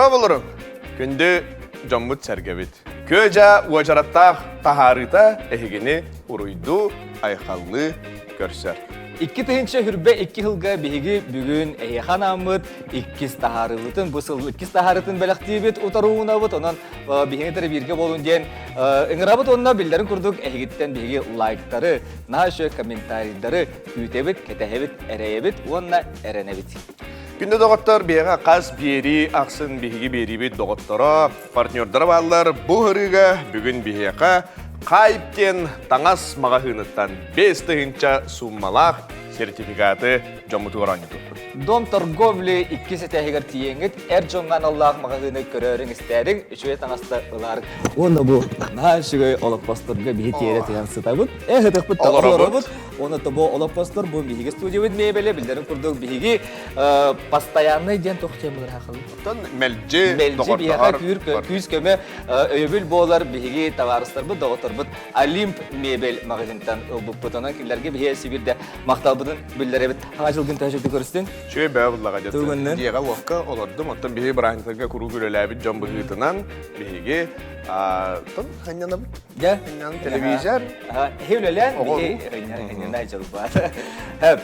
Дорооболоруҥ, күндү дьоммут-сэргэбит! Күө-дьаа уочараттаах таһаарыыта эһигини уруйдуу, айхаллыы көрсөр. 2022 сылга биһиги бүгүн эһиэхэ анааммыт иккис таһаарыыбытын, бу сыл иккис таһаарыытын бэлэхтиибит, утары уунабыт, онон биһигини кытары бииргэ буолун диэн ыҥырабыт уонна биллэрин курдук эһигиттэн биһиги лайктары, наһаа үчүгэй комментарийдары күүтэбит, кэтэһэбит, эрэйэбит уонна эрэнэбит. Күндү доҕоттор, биһиэхэ хас биэрии ахсын биһиги биэриибит доҕотторо, партнердара бааллар. Бу ырыыга бүгүн биһиэхэ Хайп диэн таҥас маҕаһыыныттан 5000 сууммалаах сертификаты дьоммутугар оонньотуохпут. Дом торговли иккис этээһигэр тиийэҥҥит эр дьоҥҥо аналлаах маҕаһыыны көрөөрүҥ-истээриҥ, үчүгэй таҥаста ылаарыҥ. Уонна бу наһаа үчүгэй олоппосторго биһи тиэрэ түһэн сытабыт. Э, ытыкпыт да олоробут. Уонна тобо олоппостор бу биһиги студиябыт мебеле, биллэрин курдук биһиги постоянный диэн туох диэн булар хахалы. Оттон мэлдьи мэлдьи биһиэхэ күүс көмө өйөбүл буолар биһиги табаарыстарбыт, доҕотторбут Олимп мебель магазинтан ылбыппыт. Онон кинилэргэ биһиги Сибирде махталбытын биллэрэбит. Хаҥа жылгын төһө көрүстүн? Үчүгэй бөҕө буллаҕа дьэ. Дьиэҕэ уокка олордум. Оттон биһиги бырааһынньыктарга куруук үлэлээбит дьон быһыытынан биһиги тон ханньанабыт. Дьэ. Телевизор. Эһи үлэлээн биһи дьолбаат.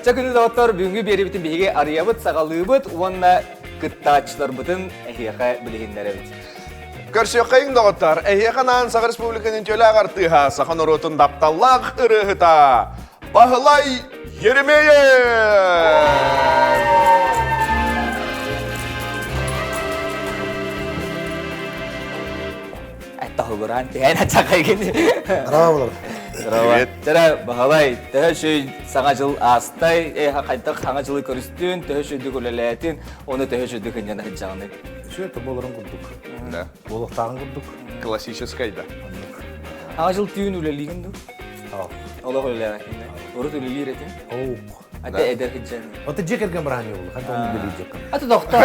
Чэ күнү доҕоттор бүгүҥҥү биэриибитин биһиги арыйабыт, саҕалыыбыт уонна кыттааччыларбытын эһиэхэ билиһиннэрэбит. Көрсүөххэйиҥ доҕоттор, эһиэхэ анаан Саха Республикатын үтүөлээх артыыһа, саха норуотун тапталлаах ырыаһыта Баһылай Еремеев! Тоһугураан түһээн аччакайгын. Браво! Браво. Тара Баһылай, төһө үчүгэй саҥа дьыл аастай, хайдах саҥа дьылы көрүстүн, төһө үчүгэйдик үлэлээтин, уонна төһө үчүгэйдик ынньана сылдьаҕыный? Үчүгэй да буоларын курдук. Да. Буолуохтааҕын курдук. Классическай да. Саҥа дьыл түүн үлэлиигин дуу? Олох Олох үлэлээбэккин да? Урут үлэлиир этиҥ? Оук. Ате эдэр сылдьан. Ото дьиэ кэргэн бырааһынньыга буолла. Хантан үлэлиир дьиэккин. Аты тохтоо.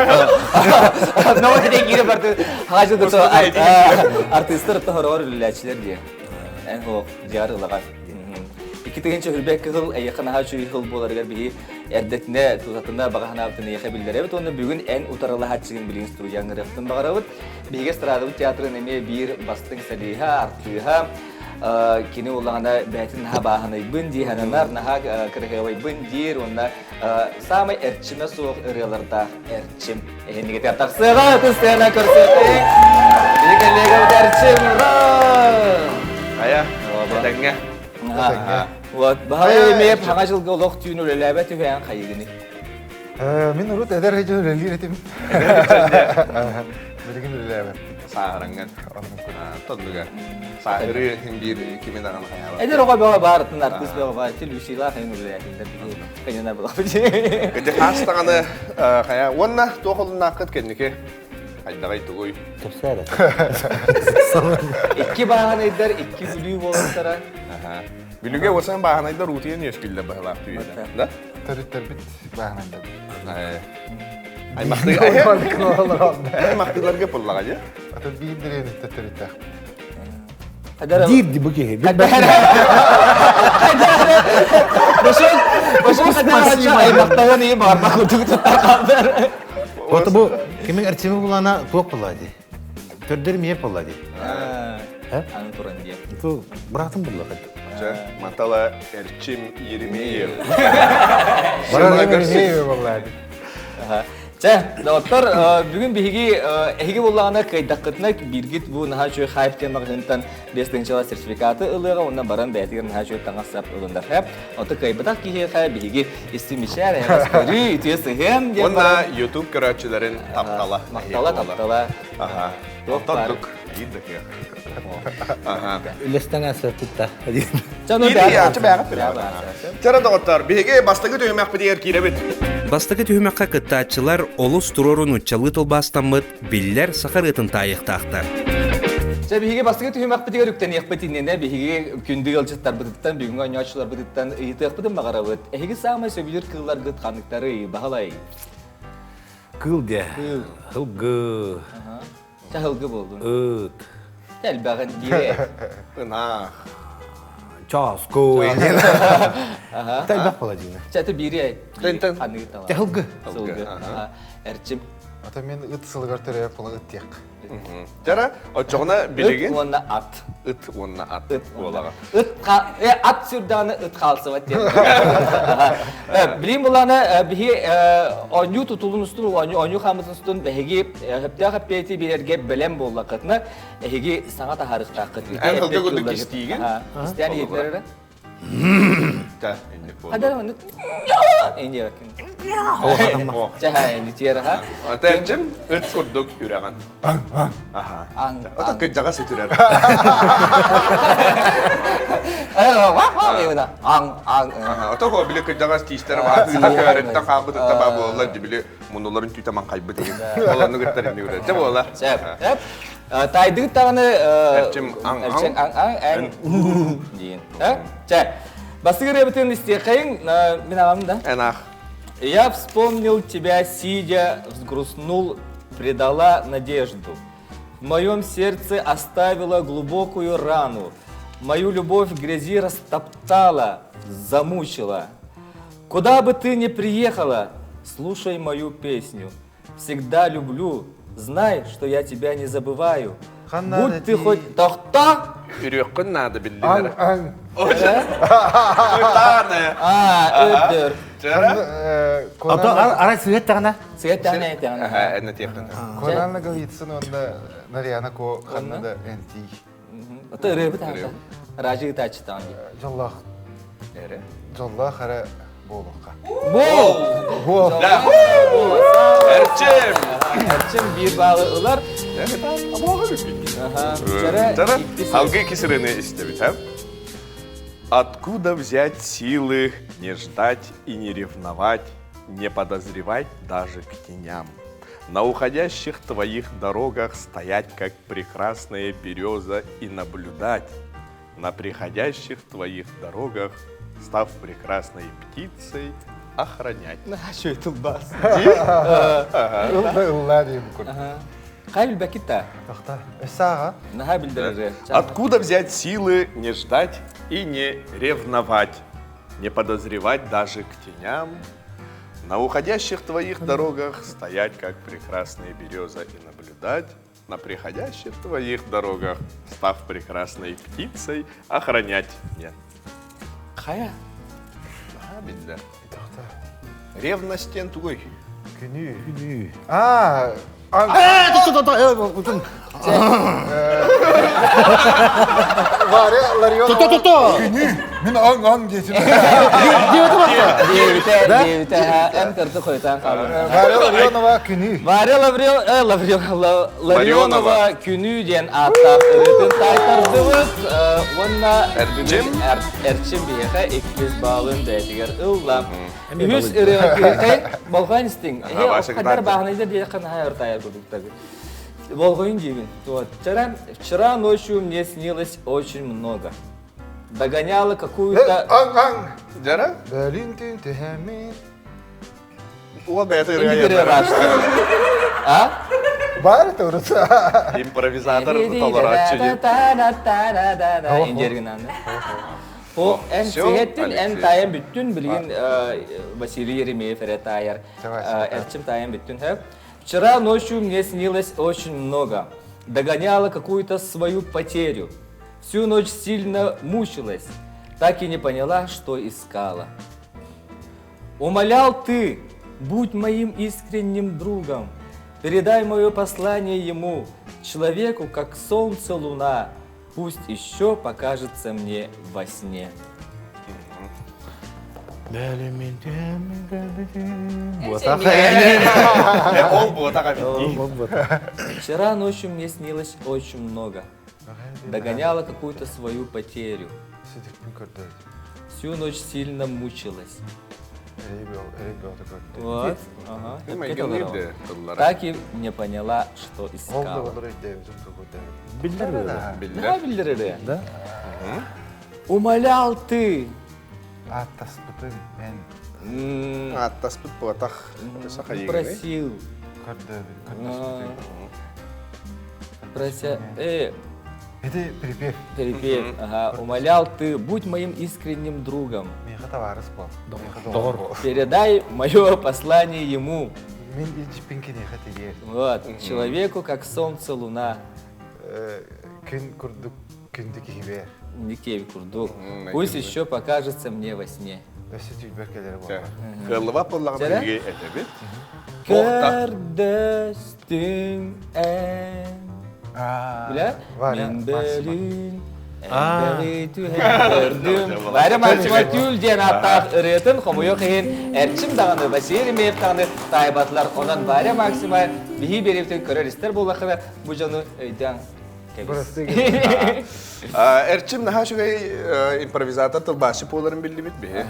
Новый день киирэ барды. Хаачы кытта артыыстар тохороор үлэлээччилэр диye. Эн хоох дьиар ылаҕар. 2022 сыл эйиэхэ наһаа үчүгэй сыл буоларыгар биһи эрдэтинэ тутатына баҕа санаабытын эйиэхэ биллэрэбит уонна бүгүн эн утарылаһааччыгын билигин студия ыҥырыахпытын баҕарабыт. Биһиги эстрадабыт театрын эмиэ биир бастыҥ солиһа, артыыһа, кини улаҕана бэйэтин наһаа бааһынайбын дии сананар, наһаа кыраһыабайбын диир уонна саамай эрчимэ суох ырыалардаах Эрчим эһинигитигэр тахсыаҕа ытыс сыана көрсүөххэ. Биһи коллегабыт Эрчим, ура! Хайа, этэҥҥэ. Вот, баһылай эмиэ саҥа дьылга олох түүн үлэлээбэт үһээн хайыгыный? Мин урут эдэр дьон үлэлиир этим. Билигин үлэлээбэт. Сааһыраҥҥын. Тоннуга. Сааһырыы биир кими даҕаны хайаабат. Эдэр оҕо бөҕө баар, атын артыыс бөҕө баар. Ити Люсилаах эҥин үлэлээтиннэр биһи кэннинэ булабыт. Ити хаас даҕаны хайа уонна туох олуннааххыт кэнники хайдаҕай тугуй? Кэпсээ эрэ. Икки бааһынайдар, икки Бүлүү буолуохтара. Бүлүүгэ уосан бааһынайдар уутуйан үөскүүллэр быһалаах түйүнэ. Да? Төрүттэрбит бааһынайдар. Аймахтыыларга пыллаҕа дьэ. Ата биир дэриэбиттэ төрүттээх. Диир ди бу киһи. Аймахтаҕын iyi барма курдук туттар хаалдар. Вот бу кимин Эрчими булана туох була ди. Төрдөр мие була ди. Аны туран диye. Ту братым була Чэ, матала Эрчим Еремеев. Еремеев була ди. Чэ, доҕоттор, бүгүн биһиги эһиги буоллаҕына кыайдаххытына бииргит бу наһаа үчүгэй хайп диэн маҕаһыынтан 5 тыһыынчалаах сертификаты ылыаҕа уонна баран бэйэтигэр наһаа үчүгэй таҥас-сап ылыннар. Оттон кыайбатах киһиэхэ биһиги истиҥ мичээр, эйэҕэс көрүү, үтүө сыһыан диэн Уонна YouTube көрөөччүлэрин таптала. Махтала, таптала. Аха. Туох баар. Оттон биир да кыах. Үлэстэн асыаттытта. Чара доҕоттор, биһиги бастакы түһүмэхпитигэр киирэбит. Бастакы түһүмэххэ кыттааччылар олус туруору нууччалыы тылбаастаммыт биллэр саха ырыатын таайыахтаахтар. Чэ, биһиги бастакы түһүмэхпитигэр үктэниэхпит иннинэ биһиги күндү ыалдьыттарбытыттан, бүгүҥҥү оонньооччуларбытыттан ыйытыахпытын баҕарабыт. Эһиги саамай сөбүлүүр кыылларгыт ханныктарый, Баһылай? Кыыл диэ. Ылгы. Чаһылгы буоллун. Ыт. Элбэҕин диэ. Ынаах. Чооску. Элбэх буола диина. Чэ, это биири Тын-тын. ханыы тала. Чаһылгы. Сылгы. Эрчим. Ата мен ыт сылыгар төрөйөп була ыт диэх. Дьара, оччоҕуна билигин Ыт уонна ат. Ыт уонна ат Ыт буолаҕа. Ыт ат сүрдэҕинэ ыт хаалсыбат диэн. Билим булана биһи оонньуу тутулун устун, оонньуу хаамытын устун биһиги сөптөөх эппиэти биэрэргэ бэлэм буоллаххытына, эһиги саҥа таһаарыахтааххыт. Эн хылга курдук истиигин. Истээн иһиттэр эрэ. Та, инник буолла. Хадара маннык инди Чаха инди тиэрэха. Атэрчим ыт курдук үрэҕин. Аха. Ото кыдьаҕас үтүрэр. Аң аң. Ото хо били кыдьаҕас тиистэр баа тыына көөрөттөн хаалбыт ытта баа буолла били мунуларын түүтэ маҥхайбыт иһин. Ол оннук ыттар инник үрэр. Чэ буола. Сеп. Тайдыгыт даҕаны Эрчим аҥ Эрчим аҥ аҥ эн диин. Чэ. Бастыгыр ырыабытын истиэхэйиҥ мин аҕам да. Эн аах. Я вспомнил тебя, сидя, взгрустнул, предала надежду. В моем сердце оставила глубокую рану. Мою любовь в грязи растоптала, замучила. Куда бы ты ни приехала, слушай мою песню. Всегда люблю, знай, что я тебя не забываю. Будь ты хоть тохто! Үрүөххүн наада биллинэр. Аҥ. А, өдөр. Ото арай сыһыт таҕына. Сыһыт таҕына этэҕинэ. Энне тиэхтэн. Конан Голицын уонна Нарьяна Ко ханна да энтий. Ото ырыабыт аата. Ражы ытааччытаҕын. Дьоллоох. Эрэ. Дьоллоох эрэ буолуохха. Буол! Буол! Эрчим! Эрчим биир баалы ылар. Алгы кисырыны истэбит, а? Откуда взять силы не ждать и не ревновать, не подозревать даже к теням? На уходящих твоих дорогах стоять, как прекрасная береза, и наблюдать. На приходящих твоих дорогах, став прекрасной птицей, охранять. Шөй тылбаас. Ылла ылла диим курдук. Хай билбэккит Тохта. Өссө Наһаа билдэрэр. Откуда взять силы не ждать и не ревновать, не подозревать даже к теням, на уходящих твоих дорогах стоять, как прекрасная береза, и наблюдать, на приходящих твоих дорогах, став прекрасной птицей, охранять. Нет. Хайа? Наһаа биллэр. Ревностен тугуй? Күнүү. Күнүү. Аа, Варя Ларионова. Тото-тото! Күнүү. Мин аҥ аҥ диэтим. Диэбитэ, диэбитэ, эн кырды хойтан хаалын. Варя Ларионова күнүү. Варя Ларионова күнүү диэн ааттаах ырыатын таайтардыбыт уонна Эрчим Эрчим биһиэхэ иккис баалын бэйэтигэр ылла. Үһүс ырыа киһиэхэ болҕойон истиҥ. Хаддар бааһынайдар диэххэ наһаа ыртайар курдуктар. Болҕойун диибин. Вчера, вчера ночью мне снилось очень много. Догоняла какую-то... Аҥ аҥ. Дьара? Бөлүн түн түһэммин. Уол бэйэтэ ырыа А? Баар это урут. Импровизатор толорооччу диэн. Индергинаны. О, эн сиһеттин, эн таайан бүттүн, билигин Василий Еремеев эрэ таайар. Эрчим таайан бүттүн. Вчера ночью мне снилось очень много. Догоняла какую-то свою потерю. Всю ночь сильно мучилась. Так и не поняла, что искала. Умолял ты, будь моим искренним другом. Передай мое послание ему, человеку, как солнце луна, пусть еще покажется мне во сне. Ол буотах Вчера ночью мне снилось очень много. Догоняла какую-то свою потерю. Всю ночь сильно мучилась. Вот. Ага. Так и не поняла, что искала. Биллэр. Биллэр. Да? Умолял ты. Ааттаспытын эн. Ааттаспыт буотах. Просил. Прося... Это припев. Припев, ага. Умолял ты, будь моим искренним другом. Миэхэ табаарыс буол. Доҕор. Передай мое послание ему. Мин илдьиппин киниэхэ тириэр. Вот, человеку, как солнце, луна. Күн курдук күндү киһибэр. Никеви курдук. Пусть еще покажется мне во сне. Өссө түүлбэр кэлэр буолар. Кыаллыбат буоллаҕына биһиги этэбит. Көрдөстүм эн. Билэ? Мин бөлүүн элбэҕи түһэн көрдүм. Варя Максима түүл диэн ааттаах ырыатын хомойуох иһин Эрчим даҕаны, Василий Еремеев даҕаны таайбатылар. Онон Варя Максима биһи биэриэбитин көрөр-истэр буоллаххына бу дьону өйдөөн Эрчим наһаа үчүгэй импровизатор тылбаасчы буоларын биллибит биһи.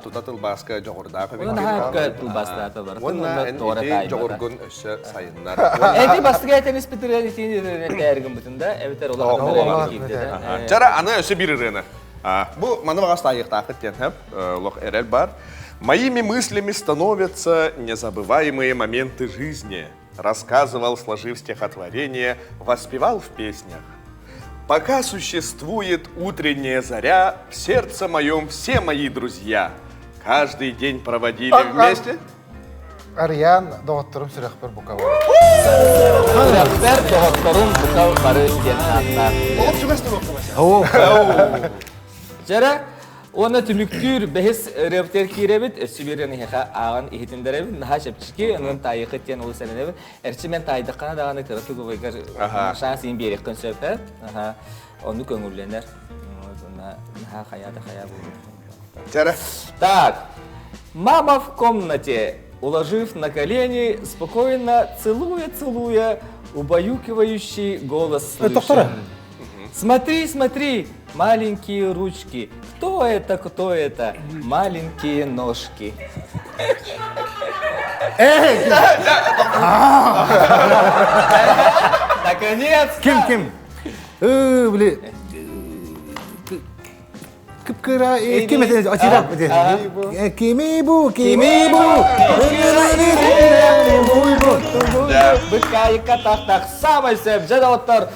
Тута тылбааска дьоҕурдаах эбит. Наһаа тылбаастаата бар. Уонна эн ити дьоҕургун өссө сайыннар. Эти бастыга этен испитирен итини тээригин да эбитер улахан Чара аны өссө бир ырыаны. Бу маны бағас таайыктаахыт диэн хэп лох эрэл бар. Моими мыслями становятся незабываемые моменты жизни рассказывал, сложив стихотворение, воспевал в песнях. Пока существует утренняя заря, в сердце моем все мои друзья. Каждый день проводили вместе. Арыйаан доҕотторум сүрэхпэр бука бар. Сүрэхпэр доҕотторум бука бары диэн ааттаах. Дьэрэ, Уонна түмүктүүр бэһис ырыабытыгар киирэбит, өссө биир эһиэхэ ааҕан иһитиннэрэбит. Наһаа чэпчэки, онон таайыаххыт диэн олус эрэнэбин. Эрчи мен таайдаххына даҕаны кыратык убайгар шанс иин биэриэххин сөп ээ. Аха. Онну көҥүллэнэр. Наһаа хайаа да хайаа буолуо. Так. Мама в комнате, уложив на колени, спокойно целуя-целуя, убаюкивающий голос слышен. Смотри, смотри, маленькие ручки. Кто это, кто это? Маленькие ножки. Наконец-то! Ким, ким? Били, Кыпкыра ким этэ очирап Кими бу, кими бу. Быккайыкка тах-тах самай сөп дьэ доҕоттор.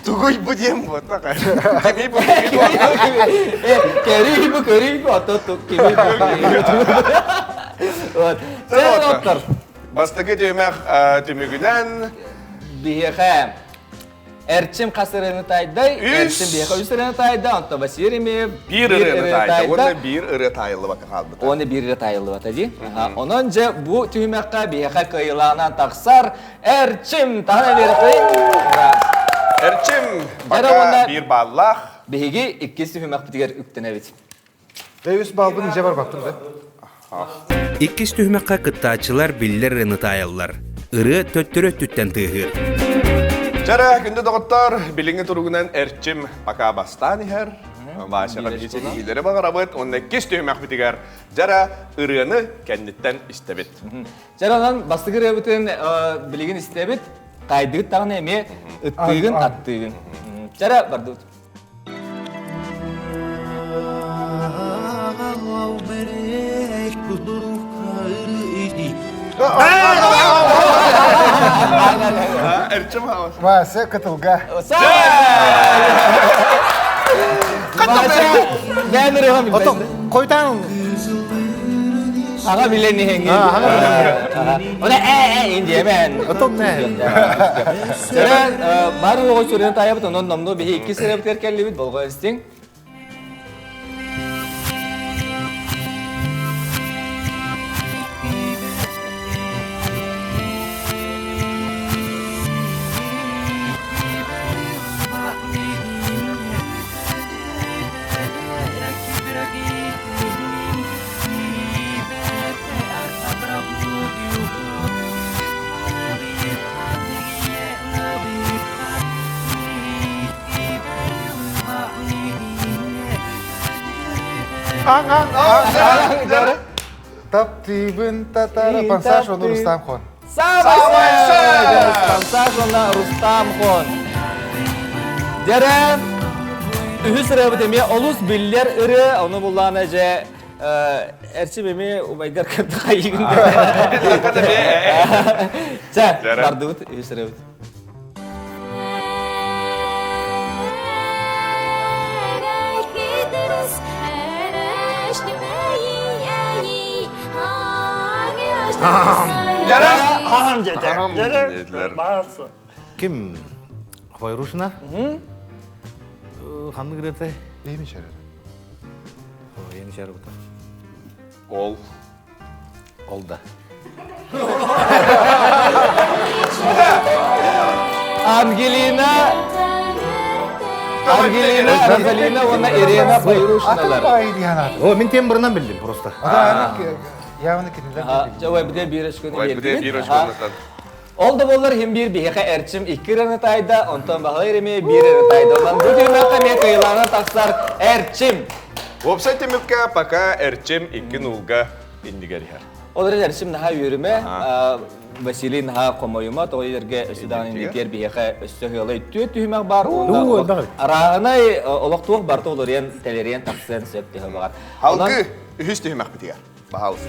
Тугуй бу диэн буотах. Кими бу, кими бу. Көрүй бу, көрүй бу, ото кими бу. Вот. Дьэ доҕоттор. Бастакы түһүмэх түмүгүнэн биһиэхэ Эрчим хас ырыаны таайдай, Эрчим биһиэхэ үс ырыаны таайда, онтон Василий Еремеев биир ырыаны таайда уонна биир ырыа таайыллыбакка хаалбыта. Уонна биир ырыа таайыллыбата дии. Онон дьэ бу түһүмэххэ биһиэхэ кыайыылааҕынан тахсар Эрчим таһына биэрэхтэй. Эрчим пока биир бааллаах. Биһиги иккис түһүмэхпитигэр үктэнэбит. Дэ үс баалбын дьэ барбаппын да. Иккис түһүмэххэ кыттааччылар биллэр ырыаны таайаллар. Ырыа төттөрү өттүттэн тыаһыыр. Чара, күндү доҕоттор, билиҥҥи туругунан Эрчим пока бастаан иһэр. Васяҕа биһи ситиһиилэри баҕарабыт. Уонна иккис түһүмэхпитигэр дьара ырыаны кэнниттэн истэбит. Дьара онон бастакы ырыабытын билигин истэбит. Таайдыгыт даҕаны эмиэ ыттыыгын, аттыыгын. Чара бардыбыт. Вася кытылга. Койтан Аға билен иһэҥҥин. Она ээ индиэмен. Отон нэ. Сэрэн бары оҕо сүрүн таайабыт онон номнуо биһи икки сирэбитигэр кэллибит болҕой истиҥ. Таптыыбын татара пансаш оны Рустам Хон. Пансаш оны Рустам Хон. Дәрә үһүс ырыабыт эмиэ олус биллэр ырыа, ону буллаана дьэ Эрчим эмиэ убайгар кытта хайыгын Чэ, бардыбыт үһүс ырыабыт. Ахам дете. Ахам диэтилэр. Ким? Файрушина? Ханнык ырыатай? Эми шарар. Эми шарар бута. Ол. Ол да. Ангелина Ангелина, Розалина уонна Ирена Файрушиналар. О, мен тембрынан билдим просто. Явно кинилер. Жауай бide bir өшкөні Ой, bir өшкөні. Ол да боллар хим bir биһиэхэ Эрчим икки ырыаны таайда, онтон Баһылай Еремеев биир ырыаны таайда. Онон бу түһүмэххэ эмиэ кыайыылааҕынан тахсар Эрчим. Уопсай түмүккэ пока Эрчим икки нулга иннигэр иһэр. Ол эрэн Эрчим наһаа үөрүмэ, Василий наһаа хомойума, тоҕо диэтэргэ өссө даҕаны инникигэр биһиэхэ өссө ыалай түөрт түһүмэх баар уонна арааһынай олох туох барыта уларыйан, тэлэрийэн тахсыан сөп төһө баҕар. Халгы үһүс түһүмэхпитигэр. Баһаалыста.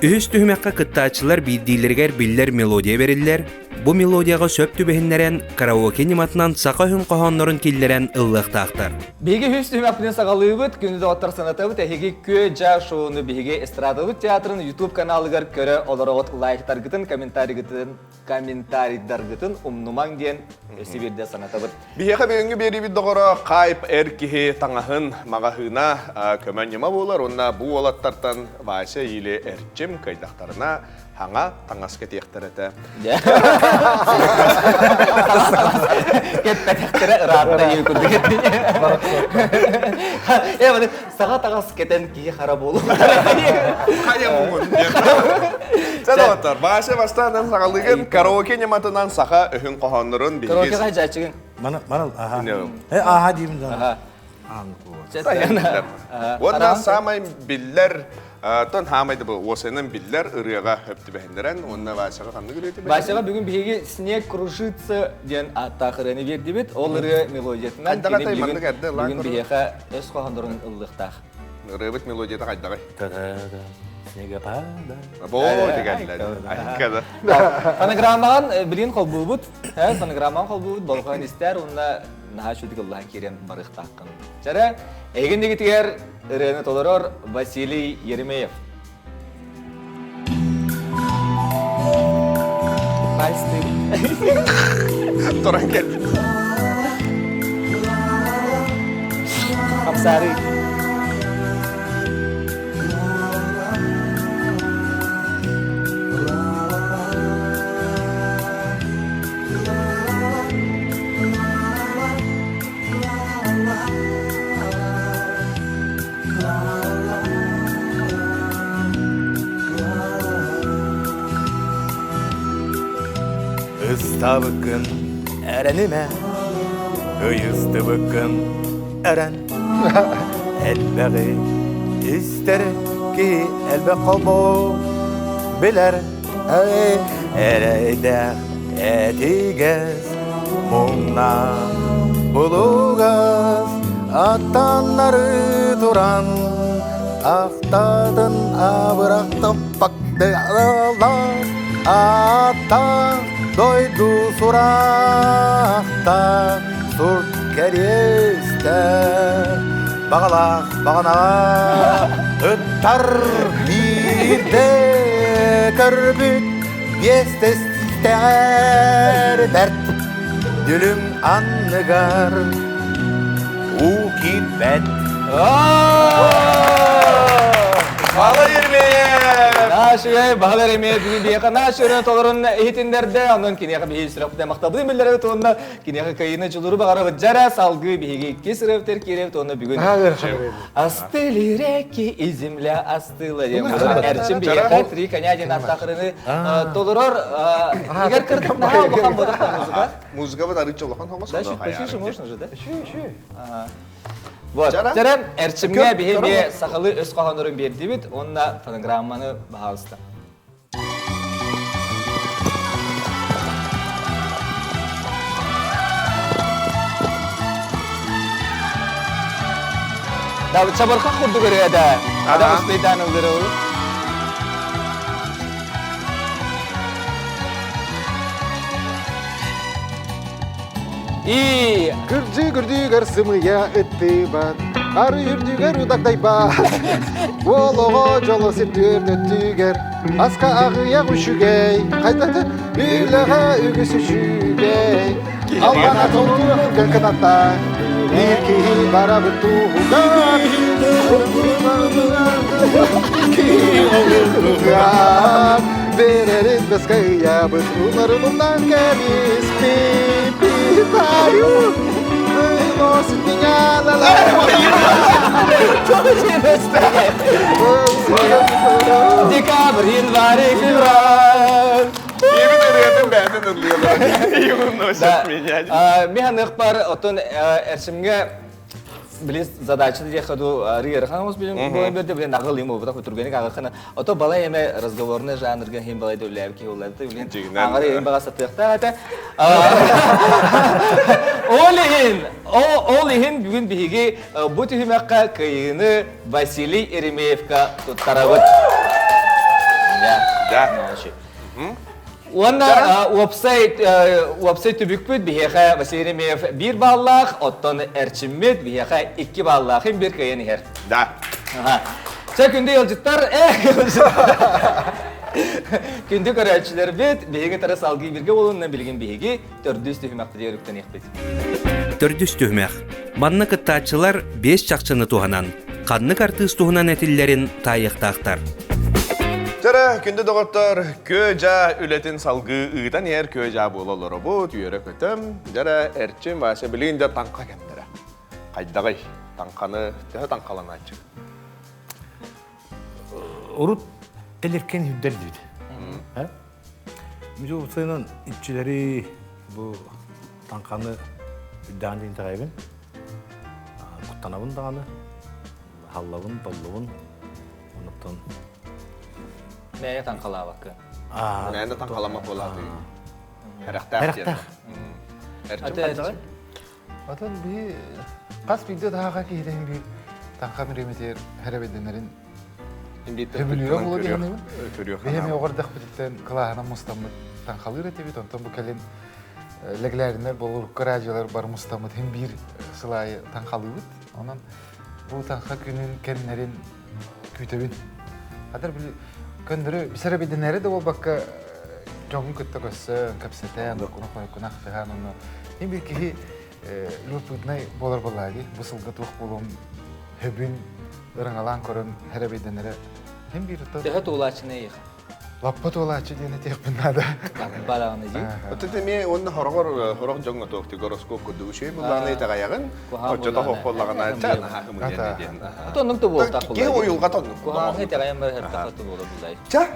Үһүс түһүмэххэ кыттааччылар биирдиилэригэр биллэр мелодия бэриллэр. Бу мелодияҕа сөп түбэһиннэрэн, караоке ньыматынан саха үһүн хоһооннорун киллэрэн ыллыахтаахтар. Биһиги үһүс түһүмэхпитин саҕалыыбыт. Күндү доҕоттор санатабыт, эһиги Күө-дьаа шоуну биһиги эстрадабыт театрын YouTube каналыгар көрө олороҕут лайктаргытын, комментарийгытын комментарийдаргытын умнумаҥ диэн өссө биирдэ санатабыт. Биһиэхэ бүгүҥҥү биэриибит доҕоро хайп эр киһи таҥаһын маҕаһыына көмө ньыма буолар уонна бу уолаттартан Вася или Эрчим кыайдахтарына хаҥа таҥас кэтиэхтэр этэ. Кэппэтэхтэрэ ыраатта дии курдук Э, маны саҥа таҥас кэтэн киһи хара буолуо. Хайа муҥун диэн. Чэ доҕоттор, Вася бастаан саҕалыгын караоке ньыматынан саха өһүн хоһооннорун биһиги Караоке хайдьааччыгын? Мана, мана, аха. Э, аха диибин да. Уонна саамай биллэр тон хаамай да бу уосайынан биллэр ырыаҕа хөп түбэһиннэрэн уонна Васяҕа ханнык ырыа түбэһиннэрэн? Васяҕа бүгүн биһиги «Снег кружится» диэн ааттаах ырыаны биэрдибит. Ол ырыа мелодиятынан кини бүгүн, бүгүн биһиэхэ өс хоһооннорун ыллыахтаах. Ырыабыт мелодията хайдаҕай? Снегопада. Бо дегенлер. Айкада. Фонограммаҕын билин холбуубут. Фонограммаҕын холбуубут болҕойон истээр уонна наһаа үчүгэй ыллаан киирэн барыахтааххын. Чэрэ, эһигин дигитигэр ырыаны толорор Василий Еремеев. Вальс Туран кэлбит. Хамсары. Ыстабыккын эрэнимэ, ыйыстыбыккын эрэн. Элбэҕи истэр киһи элбэх холбо билэр. Эрэйдээх этигэс муҥнаах булугас аттаннары туран ахтатын абырахтаппактыалаах аата дойду сурахта сурт кэриэстэ баҕалаах баҕанаҕа ыттар биирдэ көрбүт биэстэстэҕэр бэрт дүлүҥ анныгар уу киирбэт. Баһылай Еремеев! Наашыгай Баһылай Еремеев бүгүн биһиэхэ нааш өрөн толорун иһитиннэрдэ. Онон киниэхэ биһиги сүрэхпитин махталбытын биллэрэбит уонна киниэхэ кыайыыны дьулуру баҕарабыт. Дьара салгыы биһиги иккис ырыабытыгар киирэбит уонна бүгүн Остыли реки и земля остыла диэн буолар. Эрчим биһиэхэ три коня диэн ааттаах ырыаны толорор. Игорь кырдык наһаа улахан буолар музыка. Музыка вот арыычча улахан хоҥос. Да, чуть потише можно же, да? Вот. Чара Эрчимҥэ биһи эмиэ сахалыы өс хоһооннорун биэрдибит уонна фонограмманы баһаалыста. Чабырхах курдук ырыа да. Адам успейдаан ыллыры. И Күрдьү күрдьүгэр сымыйа ыттыбат. Ары үрдүгэр удагдайбат. Уол оҕо дьоло сирдүөр өттүгэр, аска аҕыйах үчүгэй, хайдаты үлэҕэ үгүс үчүгэй. Албана толкуйга кынатта, биир киһи барабыт туһугар. Берерин бескайябыт, уларын умнан кэбиспит, питаю. Выносит меня ла ла. Декабрь, январь, февраль. Ийэбит ырыатын бэйэтин ыллыылар. Выносит меня. Мин бар отон эрчимге били задача диэхэ ду рыырхан ос билим бу билин агыл им болбутах түргеник агахана ото балай эме разговорный жанрга хим балай дөрләп ки улларды билин аңар им бага сатыахта ата ол иһин ол иһин бүгүн биһиги бу түһүмэххэ кыайыыны Василий Еремеевка туттарабыт. Да. Уонна уопсай уопсай түбүкпүт биһиэхэ Василий Еремеев биир бааллаах, оттон Эрчиммит биһиэхэ икки бааллаах им биир кыайан иһэр. Да. Чэ, күндү ыалдьыттар, күндү көрөөччүлэрбит, биһиги тары салгыы бирге болунна билигин биһиги төрдүс түһүмэхпитигэр үктэниэхпит. Төрдүс түһүмэх. Манна кыттааччылар биэс чахчыны туһанан, ханнык артыыс туһунан этиллэрин таайыахтаахтар. Төрө, күндү доҕоттор, күө-дьаа үлэтин салгыы ыытан иһэр күө-дьаа буола олоробут, үөрэ-көтөм. Дьэрэ, Эрчим, Вася билигин дьэ таҥха кэмнэрэ. Хайдаҕый? Таҥханы төһө таҥхаланааччы? Урут элэркэн үрдэр диэбит. Мин уопсайынан иччилэри бу таҥханы үрдэҕин диэн итэҕэйэбин. Куттанабын даҕаны, халлабын, толлобун. Онуттан Мэйэ таҥхалаабакка. Мэйэ таҥхаламмат буолааты. Эрэхтээх диэн. Эрэхтээх. Отон биһи хас биирдэ таһаҕа киһитин биир таҥха бириэмэтигэр хэрэбэйдэнэрин Төбүлүүрэ буолуо диэхинэбин. Биһи эмиэ оҕордохпутуттан кылааһынан мустаммыт таҥхалыыр этибит. Онтон бу кэлин лэглээриннэр болурукка радиолар бар мустаммыт иһин биир сыл аайы таҥхалыыбыт. Онон бу таҥха күнүн кэмнэрин күүтэбин. Хатар били көннөрү сэрэбэйдэнээри да буолбакка дьоҥҥун кытта көрсөн, кэпсэтэн, куна-хойуккуна ахтыһан онно иһин биир киһи любопытнай буолар буоллаа дии. Бу сылга туох буолуон хөбүн ырыҥалаан көрөн сэрэбэйдэнэрэ иһин биир Төһө туолааччыны эйиэхэ? Лаппа туолааччы диэн этиэхпин наада. Бараҕына дии. Отут эмиэ уонна хороҕор хорох дьоҥҥо туох гороскоп курдук үчүгэй буллаҕына итэҕэйэҕин, оччото хоох буоллаҕына ча наһаа ымыйан диэн. Оннук да буолтах Киһи уйулҕата оннук. Куһаҕаҥҥа итэҕэйэн барар хатты буола буллай. Ча,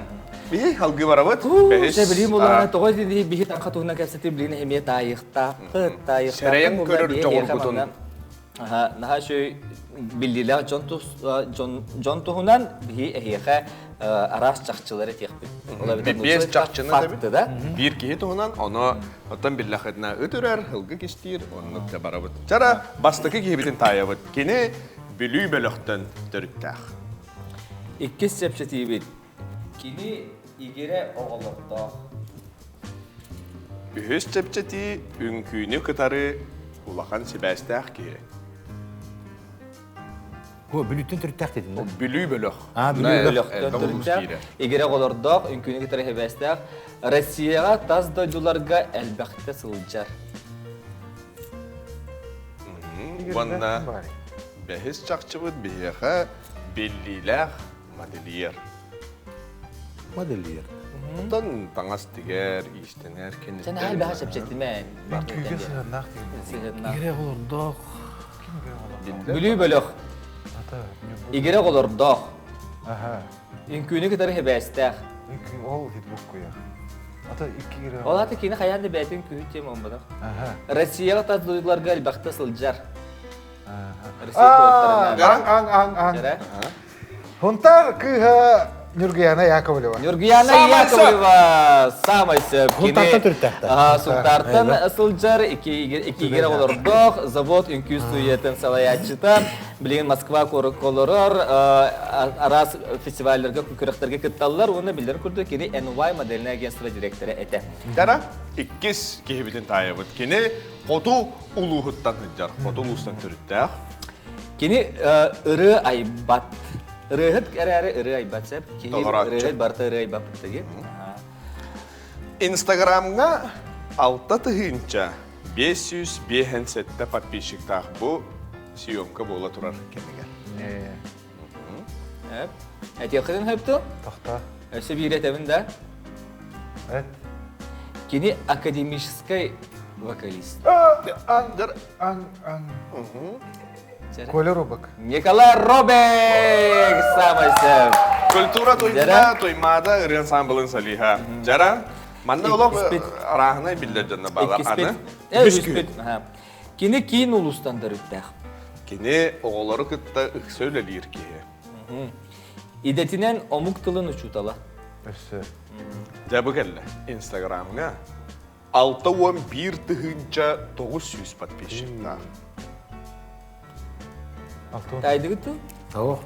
биһи алгыы барабыт. Чэ, билигин буллаҕына тоҕо дии биһи таҥха туһунан кэпсэтии билигин эмиэ таайыахтаахпыт, таайыахтаахпыт. Сэрэйэн көрөр дьоҕургутун. Наһаа үчүгэй биллиилээх дьон дьон дьон туһунан биһи эһиэхэ араас чахчылары этиэхпит. Биэс чахчыны факты да? Биир киһи туһунан, ону оттон биллэххитинэ ыт үрэр, ылгы кистиир, оннук да барабыт. Чара бастакы киһибитин таайабыт. Кини Бүлүү бөлөхтөн төрүттээх. Иккис чэпчэтиибит. Кини игирэ оҕолордоох. Үһүс чэпчэтии үҥкүүнү кытары улахан сибээстээх киһи. О, Бүлүүттэн төрүттээх дедин да? Бүлүү бөлөх. А, Бүлүү бөлөхтөн төрүттээх. Игирэ оҕолордоох, үҥкүүнү кытары сибээстээх. Россияҕа тас дойдуларга элбэхтэ сылдьар. Уонна бэһис чахчыбыт биһиэхэ биллиилээх модельер. Модельер. Оттон таҥас тигэр, иистэнэр, кэнниттэн... Сен элбэҕи чэпчэтимэ. Үҥкүүгэ сыһыаннаах Сыһыаннаах. Игирэ оҕолордоох. Бүлүү бөлөх. Игирэ оҕолордоох. Үҥкүүнү кытары сибээстээх. Үҥкүү ол хитбуккуйа. Ата икки игирэ. Ол аты кини хайаан да бэйэтин үҥкүүһүт диэн буолбатах. Россияҕа тас дойдуларга элбэхтэ сылдьар. Россия куораттарынан. Аҥ аҥ аҥ аҥ. Хунтар кыыһа Нюргуяна Яковлева. Нюргуяна Яковлева самай сөп. Сунтаартан төрүттээхтэр. Сунтаартан сылдьар, иккигэр олордох, завод үҥкүү студиятын салайааччыта. Билигин Москва куоракка олорор, араас фестивалларга, күрэхтэргэ кытталлар уонна биллэр курдук кини NY модельное агентство директора этэ. Дара иккис киһибитин таайабыт. Кини хоту улууһуттан сылдьар, хоту улуустан төрүттээх. Кини ырыа айбат. Ырыаһыт эрээри ырыа айбат сөп. Кини ырыаһыт барыта ырыа айбаппыт диги. Инстаграмҥа 6557 подписчиктаах бу съемка буола турар кэмигэр. Этиэххитин сөптө? Тохто. Өссө биир этэбин да. Эт. Кини академическай вокалист. Ан, ан, ан. Коля Робок. Николай Робек! Самый сөп. Культура туймада, туймада ырыа ансамблын солиһа. Жара, манна олох арааһынай биллэр дьонно баалар. Аны үс күн. Кини киин улуустан төрүттээх. Кини оҕолору кытта ыкса үлэлиир киһи. Идэтинэн омук тылын учуутала. Өссө. Дьэ бу кэллэ. Инстаграмҥа 61 900 подписчиктаах. Тайдыгыт тыл? Того.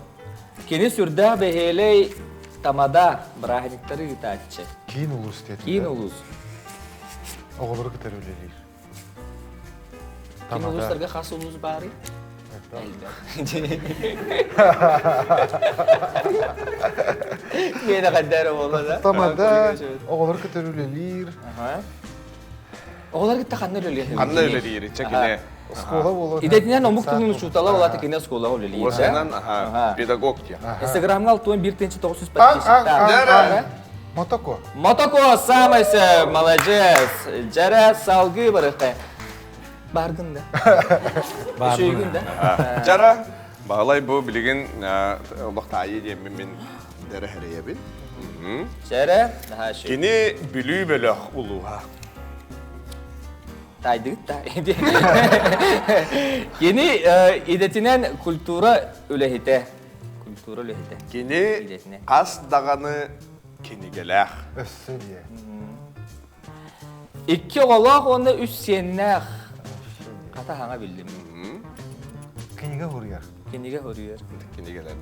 Кини сүрдээх бэһиэлэй тамада бырааһынньыктары ыытааччы. Киин улуус диэтин. Киин улуус. Оҕолору кытары үлэлиир. Киин улуустарга хас улуус баарый? Элбэх. Миэнэ хайдары буолла да? Тамада оҕолору кытары үлэлиир. Оҕолор кытта ханна үлэлиир? Ханна үлэлиир? Чэ кини. Оскуола буолуо. Идэтинэн омук тылын учуутала буолла кини оскуолаҕа үлэлиир. Уосанан педагог диye. Инстаграмҥа 61 900 подписчиктаах. Мотоко. Мотоко самый молодец. Жара салгыы барыхта. Баргын да. Үчүгүн да. Жара, Баһылай бу билигин олох таайы диэммин мин дэрэ хэрэйэбин. Жара, наһаа үчүгэй. Кини Бүлүү бөлөх улууһа. Тайдыгыт да. Кини идэтинэн культура үлэһитэ. Культура үлэһитэ. Кини хас даҕаны кинигэлээх. Өссө диэ. Икки оҕолоох уонна үс сиэннээх. Хата хаҥа биллим. Кинигэ хуруйар. Кинигэ хуруйар. Кинигэлэр.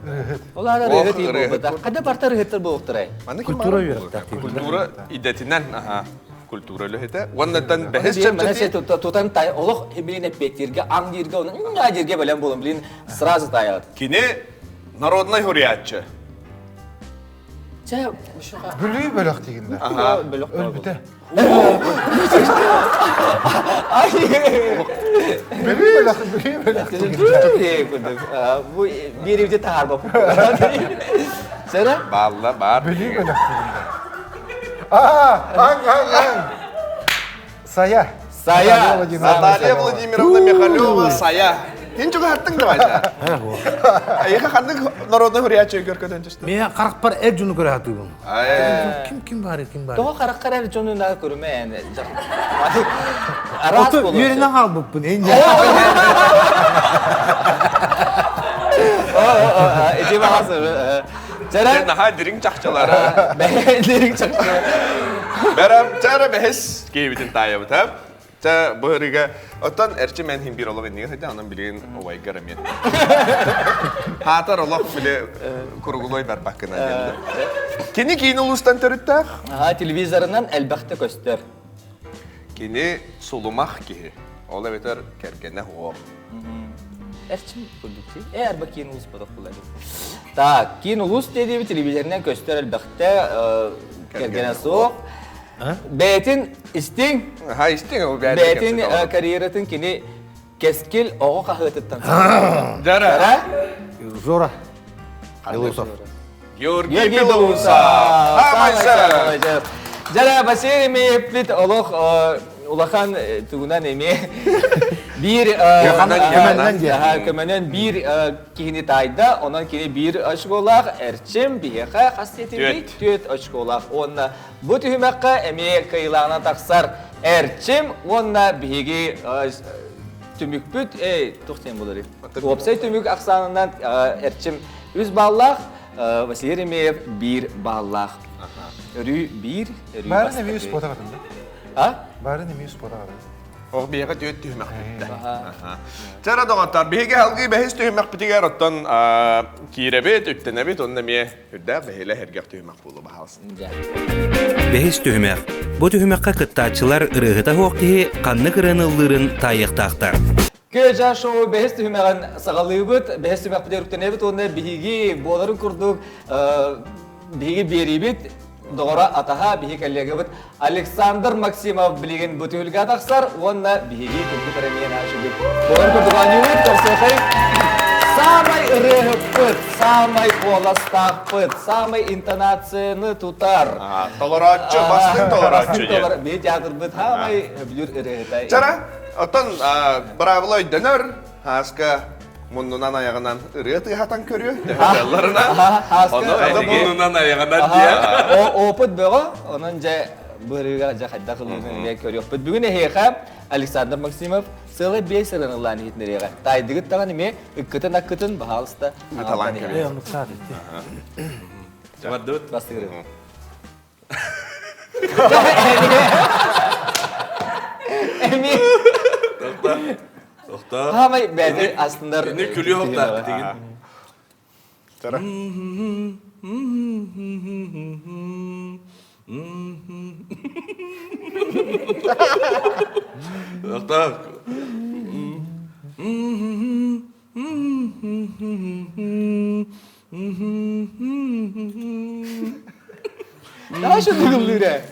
Ол аата ырыһыт ии буолбата. Хада барта ырыһыттар буолуохтарай? Культура үөрэхтээх. Культура идэтинэн, аха. Культура үлэһитэ. Уоннаттан бэһис чэпчэти. Тутан тай олох билин эппиэттииргэ, аҥ дииргэ, оны дииргэ бэлэм буолан билин сразу таайаҕыт. Кини народнай хуруйааччы. Чэ, Бүлүү бөлөх дигин да. Бөлөх. Өлбүтэ. Ай! Бүлүү бөлөх, Бүлүү бөлөх дигин. Бу биир таһаарба. Сара? Баалла, бар. Бүлүү бөлөх дигин да. Аа, аң, аң, аң. Сая. Сая. Наталья Владимировна Михалева Сая. Ин чугаһаттың да байда. Айыха ханнык народный хуриячы көркөтөн түстү. Мен қарақпар эр дьону көрө сатыыбын. Ким ким бар ким бар? Тоҕо хараххар эр дьону на көрүмэ эн. Араас Оту болор. үөрэнэн хаалбыппын. Эн Ити баҕас. Чара Наһаа дириҥ чахчылара. Дириҥ чахчылара. Бәрәм чара бэһис киэбитин таайабыт, ha? Ча быһырыга оттон эрчи мен хин бир олох иннигэ сылдьан онон билигин убайгар эмиэ. Хаатар олох били куругулой барбаккына диэн. Кини киин улуустан төрүттээх. Аха, телевизорынан элбэхтэ көстөр. Кини сулумах киһи. Ол эбэтэр кэргэнэ уол. Эрчим курдук Э, арба киин улус бодох булар. Так, киин улус диэби телевизорынан көстөр элбэхтэ кэргэнэ суох. Бэйэтин истиҥ. Ха истиҥ ол бэйэтин карьератын кини Кэскил оҕо хаһыатыттан Жара. Жора. Белоусов. Георгий Белоусов. Жара Василий Мееппит олох улахан тугунан эмиэ биир көмөнөн биир киһини таайда, онон кини биир очколаах Эрчим биһиэхэ хас диэтиҥий? Түөрт очколаах. Уонна бу түһүмэххэ эмиэ кыайыылааҕынан тахсар Эрчим уонна биһиги түмүкпүт, эй, туох диэн буоларый? Уопсай түмүк ахсаанынан Эрчим үс баллаах, Василий Еремеев биир баллаах. Өрүү биир, өрүү Барын эмиэ үс буотаҕатын да? А? Барын эмиэ үс буотаҕатын. Ох биһиэхэ түөрт түһүмэх бүттэ. Чара доҕоттор, биһиги алгыы бэһис түһүмэхпитигэр оттон киирэбит, үктэнэбит, онно эмиэ үрдээх бэһилэ сэргэх түһүмэх буолуо баһаалыста. Бэһис түһүмэх. Бу түһүмэххэ кыттааччылар ырыаһыта суох киһи ханнык ырыаны ыллыырын таайыахтаахтар. Күө-дьаа шоу бэһис түһүмэҕин саҕалыыбыт. Бэһис түһүмэхпитигэр үктэнэбит уонна биһиги буоларын курдук биһиги биэриибит доҕоро атаһа биһи коллегабыт Александр Максимов билигин бу түһүлгэ тахсар уонна биһиги кыргыттар эмиэ наашыбыт. Буоларын курдук оонньуубут көрсүөхэй Самай ырыаһыппыт, самай куоластаахпыт, самай интонацияны тутар. Толорооччу, бастыҥ толорооччу диэн. Биһи театрбыт самай өбүлүр ырыаһыта. Чара, Оттон быраабыла өйдөнөр, Һааска муннунан айаҕынан ырыа тыаһатан көрүө, төһө Һааска муннунан айаҕынан диэ. Опыт бөҕө, онон дьэ бырыыга дьэ хайдах ылыыны көрүөхпүт. Бүгүн эһиэхэ Александр Максимов сыала биэс ырыаны ыллаан иһитинэриэҕэ. Таайдыгыт даҕаны эмиэ ыккытын-аккытын баһаалыста Талаан көрүө. Бардыбыт. Бастыгыры. Эми. Тохта. Тохта. Хамай бәді астындар. Ini күлүү хоктаах тигин. Тара. Тохта. Daha şu duyguları.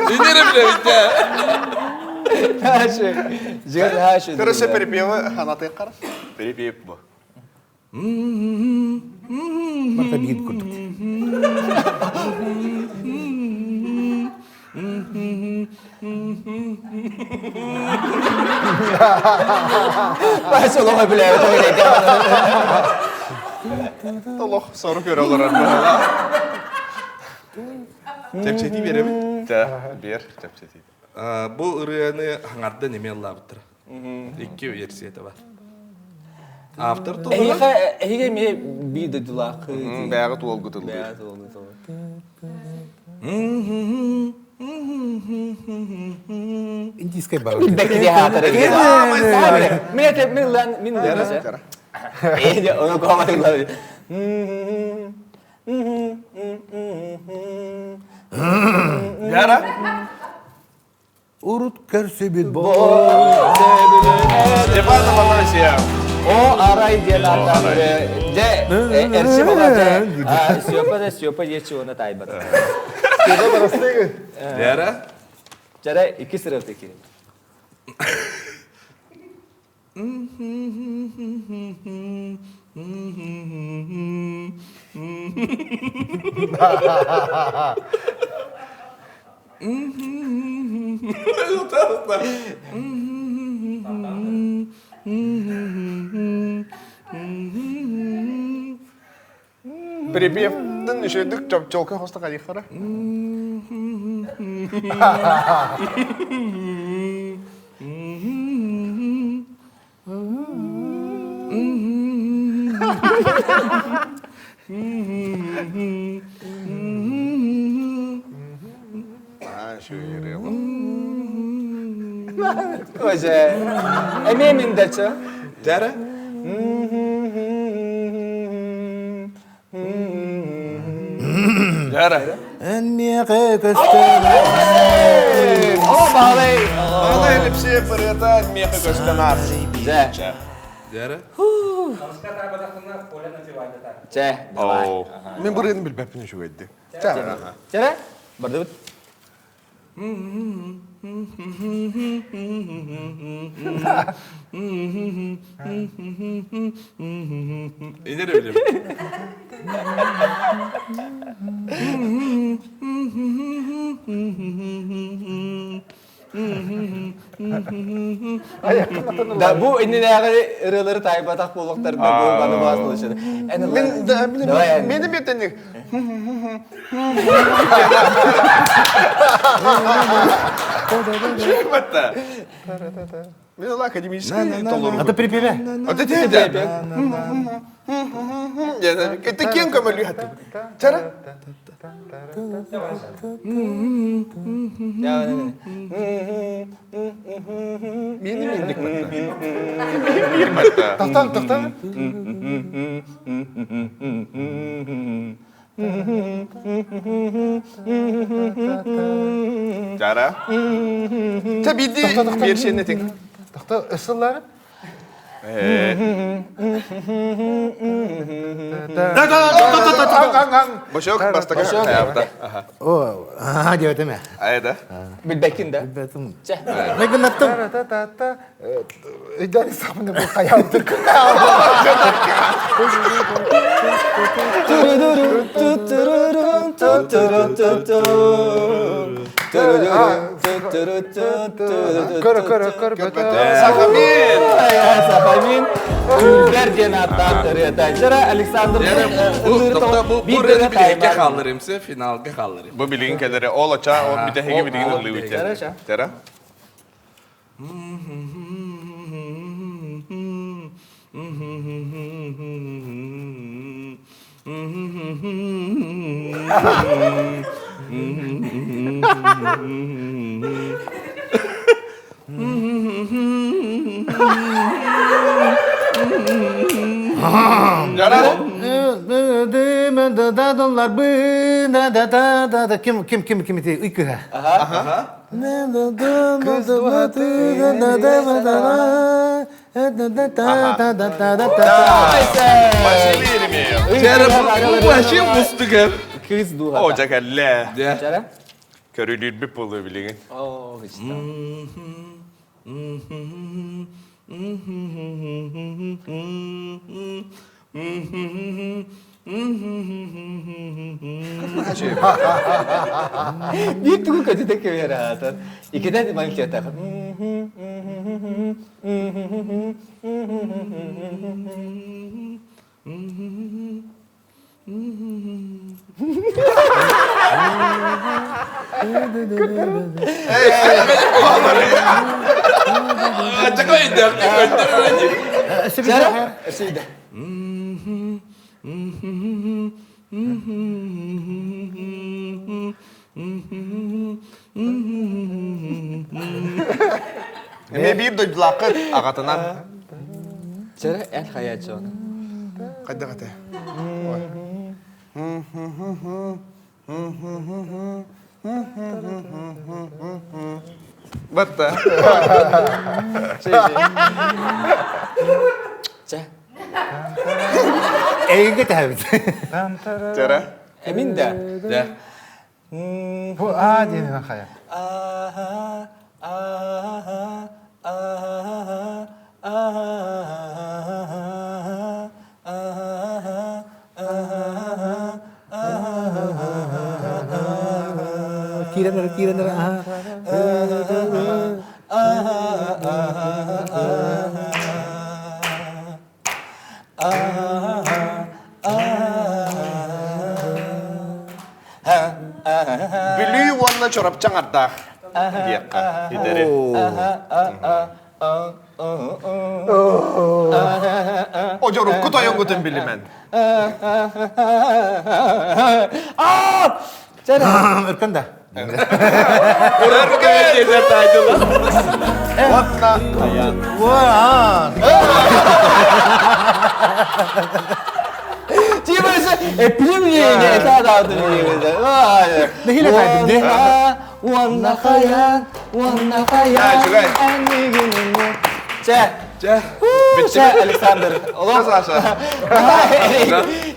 Dinlerim bile bitti. Хашы. Жер хашы. Короче, перепевы ханаты қара. Перепев бу. Барыта биир курдук. Баш олоҕо билээбит Толох сору көрө олорор. Чэпчэтии биэрэбит. Биэр чэпчэтии. Бу ырыаны хаҥардан эмиэ ыллаабыттара. Икки версията бар. Автор туһунан. Эһиэхэ эһиги эмиэ биир дойдулаах Бэйэҕит уолгут ыллыыр. Бэйэҕит уолгут ыллыыр. Индийскэй бар. Билбэкки хаатар Мин этэ мин ыллаан мин ыллаан. Ээ ону коомат ыллаан. Яра. Урут көрсүбүт Степан Афанасьев. О, арай диэн ааттаах дьэ эрчи балата Степа да Степа диэччи уонна таайбат. Лера? Чара икки сырыт икки. Припевтин үчүгдүк чопчолка хоста хайыхара. Аа, шүгүрэ. Коже. Эмиэ мин дача. Дәрі? Дәрі. Эн миэхэ көстөн О, баалай. Баалай Лепсеев ырыата миэхэ көстөн аас. Дьэ. Дәрі? Чэ, давай. Мин бу ырыаны билбэппин үчүгэйди. Чэ. Чэ, бардыбыт. Инер билем. Да бу иннинээҕи ырыалары таайбатах буолуохтарына бу баны баас буолуша. Мин мени бетеник. Шүкмәтті. Мен ол академический толору. Ата припеве. Ата те. Это кем көмөлү хаты? Чара? Мени миндик Тохтон, тохтон. Жара. Чэ биирдии биэрсиэн этиҥ. Тохто ысыллары. Бошок бастакы хайаабыта. О, аа диэбэтим ээ. Айда. Билбэккин да? Билбэтим. Чэ. Майгыннаттым. Өйдөөн сахмын бу хайаабытыр Көрө көрө көрө Сахамин! Сахамин Күлбэр диэн ааттаах ырыата. Жара Александр Бу бу ырыаны билигин хаалларым се финалга хаалларым. Бу билигин кэлэри ол оча ол бүтэһиги билигин ыллыыбыт. Жара. Ким ким ким ким ити ый кыһа. Василий Еремеев. Вообще мустугар. Кыыс дууһата. О, дьэ Жара? Көрүлүүрбүт буолуо билигин. Оо, ичта. Биир тугу көтүтэ кэбиһэр аата. Икитэ маннык диэтээх. Жара? Эмиэ биир дойдулааххыт аҕатынан. Чара эн хайааччы оны. Хайдах этэ? Батта. Чэ. Эйгэ тэһэбит. Чара. Эмин да. Да. Бу аа диэн хайа. Аа аа аа аа аа Киирэн эрэ, киирэн эрэ, аха. Бүлүү уонна Чурапчаҥ ардаах диэххэ итэри. Одьорукку тойоҥҥутун билимэн. Өркөн да. Уонна хайаан. Нэһилэ таайдым дии. Уонна хайаан, уонна хайаан, Үчүгэй. Чэ, Чэ. Чэ, Александр. Олох. Саша.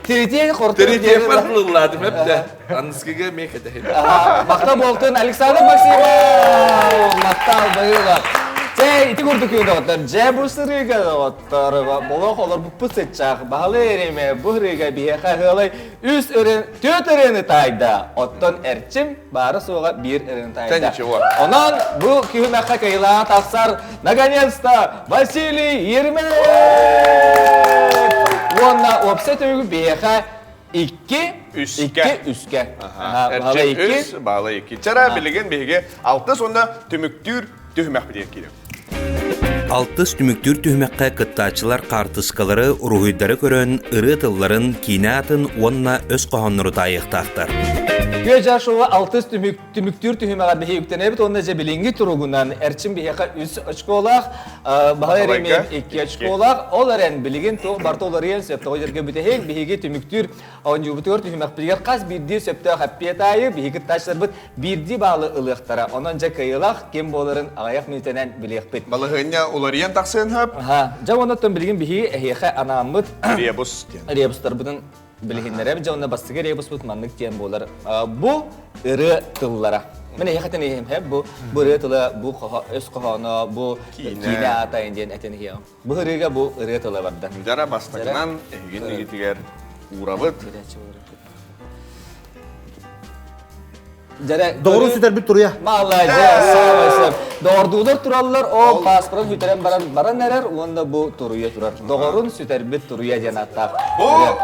Тиритиэн хортун. Тиритиэн хортулладым эптэ. Аныскыга миэ кэтэһин. Махта болтун Александр Максимов. Махтал байыла. Чэ, ити курдук доҕоттор. Дьэ бу сырыыга доҕоттор. Болох олорбуппут сыччах. Баһылы эриме бу ырыга биһиэхэ ыалай үс өрен, түөрт ырыаны таайда. Оттон Эрчим баара суоҕа биир ырыаны таайда. ничего. Онон бу күһүмэххэ кыйылаан тахсар наконец-то Василий Еремеев! Уонна уопсай түмүгү биһиэхэ икки Үскэ. икки үскэ. Баала Эрчим икки. үс, баала икки. Чара билигин биһиги алтыс уонна түмүктүүр түһүмэх диэн киирэр. Алтыс түмүктүүр түһүмэххэ кыттааччылар хаартыскалары, уруһуйдары көрөн, ырыа тылларын, киинэ аатын уонна өс хоһооннору таайыахтаахтар. Күө шоу алтыс түмүк, түмүктүүр түһүмэҕэр биһи үктэнэбит уонна дьэ билиҥҥи туругунан Эрчим биһиэхэ үс очколаах, Баһылай Ремиев икки очколаах. Ол эрэн билигин туох барыта уларыйан сөп. Тоҕо дьэргэ бүтэһик биһиги түмүктүүр оонньуубутугар түһүмэхпитигэр хас биирдии сөптөөх эппиэт аайы биһиги кыттааччыларбыт биирдии баалы ылыахтара. Онон дьэ кыайыылаах ким буоларын аҕыйах мүнүүтэнэн билиэхпит. Балаһыанньа уларыйан тахсыан сөп. Дьэ онон билигин биһиги эһиэхэ анааммыт ребус диэн. Ребустарбытын билиһиннэрэбит дьэ уонна бастакы ребуспут маннык диэн буолар. Бу ырыа тыллара. Мин эһиэхэ этэн иһиэм бу бу ырыа тыла бу өс хоһооно бу киинэ аата диэн этэн иһиэҕим. Бу ырыага бу ырыа тыла барда. Дьара бастакынан эһигин игитигэр уурабыт. Дьэрэ Доҕорун сүтэрбит туруйа. Маладьыас, саамай сөп. Доҕордуулар тураллар, ол паспорын сүтэрэн баран баран эрэр уонна бу туруйа турар. Доҕорун сүтэрбит туруйа диэн ааттаах. Бу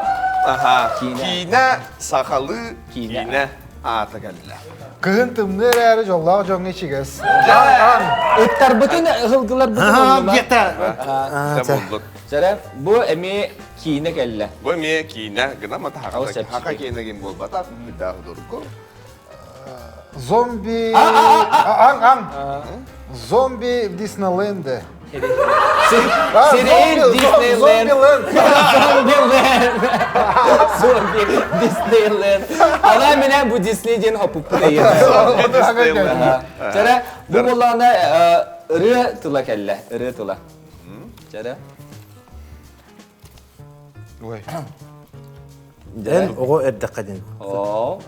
аха киинэ сахалыы киинэ аата кэллэ. Кыһын тымныы эрээри дьоллоох дьоҥҥо ичигэс. Ыттарбытын ыһылгыларбытын Аха, диэтэ. Чэрэ, бу эмиэ киинэ кэллэ. Бу эмиэ киинэ гына матаха хака киинэ гин буолбатах, быдаах дурку. Зомби... Аң, аң. Зомби в Диснейленде. Сирин Диснейленд. Зомбиленд. Зомби Диснейленд. Ана менен бу Дисней диэн хоппуппут эйиэн. Чара бу боллаана ырыа тыла кэллэ. Ырыа тыла. Чара. Ой. Эн оҕо эрдэххэ диэн. Оо.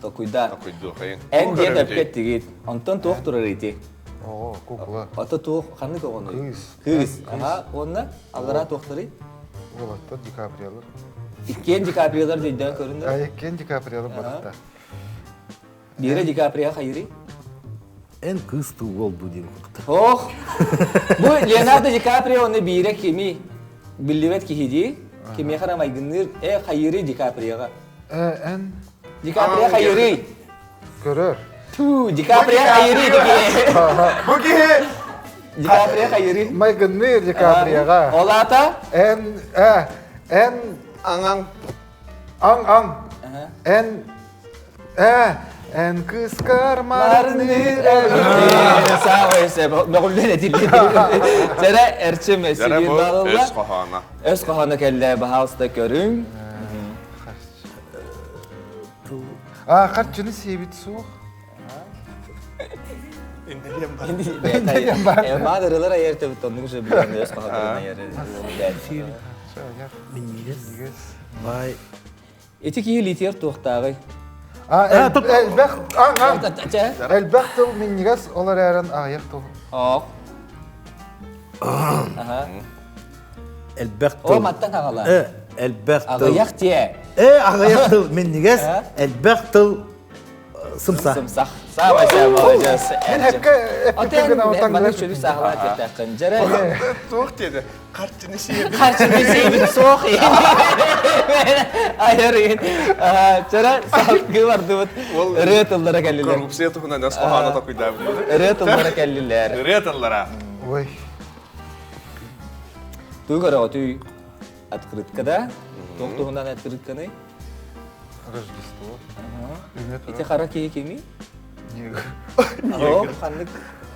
Токуйда. Токуйдуохайын. Эн диэн эппет тигит. Онтон туох турар ити? Оҕо, кукла. Ото туох ханнык оҕону? Кыыс. Кыыс. Аха, уонна аллара туохтарый? Уолаттар Ди Каприолар. Иккиэн Ди Каприолар өйдөөн көрүннэр. А, иккиэн Ди Каприолар батта. Биирэ Ди Каприо хайырый? Эн кыыс туу уол бу диэн курдук. Ох! Бу Леонардо Ди Каприо оны биирэ кими биллибэт киһи дии. Кимиэхэ эрэ майгынныыр э хайырый Ди Каприоҕа. Э эн Ди Каприо хайырый? Көрөр. Туу, Ди Каприо хайырый дики. Бу киһи Ди Каприо хайырый? Майгынныыр Ди Каприоҕа. Ол аата? Эн э эн аҥаҥ аҥ аҥ эн Ээ, эн кыыскар маарынныыр эбит. Саамай сөп. Мөҕүллэн этиллиэ. Дьэрэ Эрчим Дьэрэ сибиир бу баалылла. өс хоһооно. Өс хоһооно кэллэ, баһаалыста көрүҥ. А, харчыны сиэбит суох. Иннилиэм бар. Иннилиэм бар. Маа ырылар айар төбүт оннук же билэн өс хоһоонун айар. Минньигэс. Бай. Ити киһи илиитигэр туохтааҕый? А, элбэх, элбэх тыл минньигэс, ол эрээрэн аҕыйах тыл. Ох. Аха. Элбэх тыл. О, маттан аҕала. Э, элбэх тыл. Аҕыйах тиэ. Э, аҕыйах тыл минньигэс, элбэх тыл сымсах. Сымсах. Саамай саамай Мен эпке эпке гына отан Маннык чөлү саахалаан этиэхтээххин. Дьэрэ. Туох диэди? Харчыны сиэбит. Харчыны сиэбит суох. Айар Чара салгыы бардыбыт. Ырыа тыллара кэллилэр. Коррупция туһунан өс хоһооно токуйдаабыт. Ырыа тыллара кэллилэр. Ырыа тыллара. Ой. Туу көрөҕө түй открыткада. Туох туһунан открытканы? Рождество. Ити хара киһи кими? Негр. О, ханнык?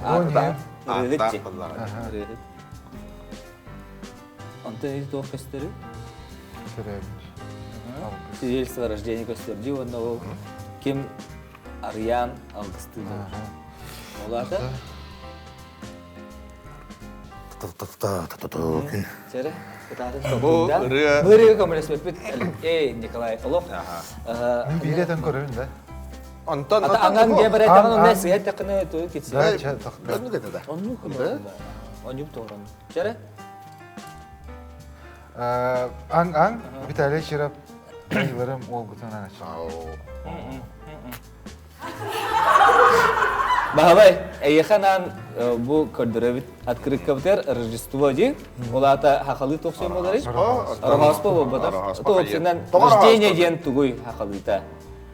Ырыһыт. Ырыһыт. Онтон ити туох көстөрүй? Төрөөбүт. Свидетельство о рождении көстөр дии уонна ол ким Арыйаан алгыстыы болар. Ол аата? Сэрэ, кытаатын толкуйдаан. Бу ырыа... Бу ырыа көмөлөспөппүт. Эй, Николай, олох. Мин биири этэн көрөбүн да. Онтон Ата аңан диэ барайтаҕын онно сыһа эттэххинэ туу кетсин. Да, чэ, тохтоо. Оннук этэ да. Оннук Оннук тоҕорон. Чэрэ? Аҥ-аҥ, Виталий Чиров айыларым уолгутун аначы. Баһылай, эйиэхэ анаан бу көрдөрөбүт открыткабытыгар Рождество дии. Ол аата хахалыы туох буоларый? Ороһооспо буолбатах. Туохсунан рождение диэн тугуй хахалыыта?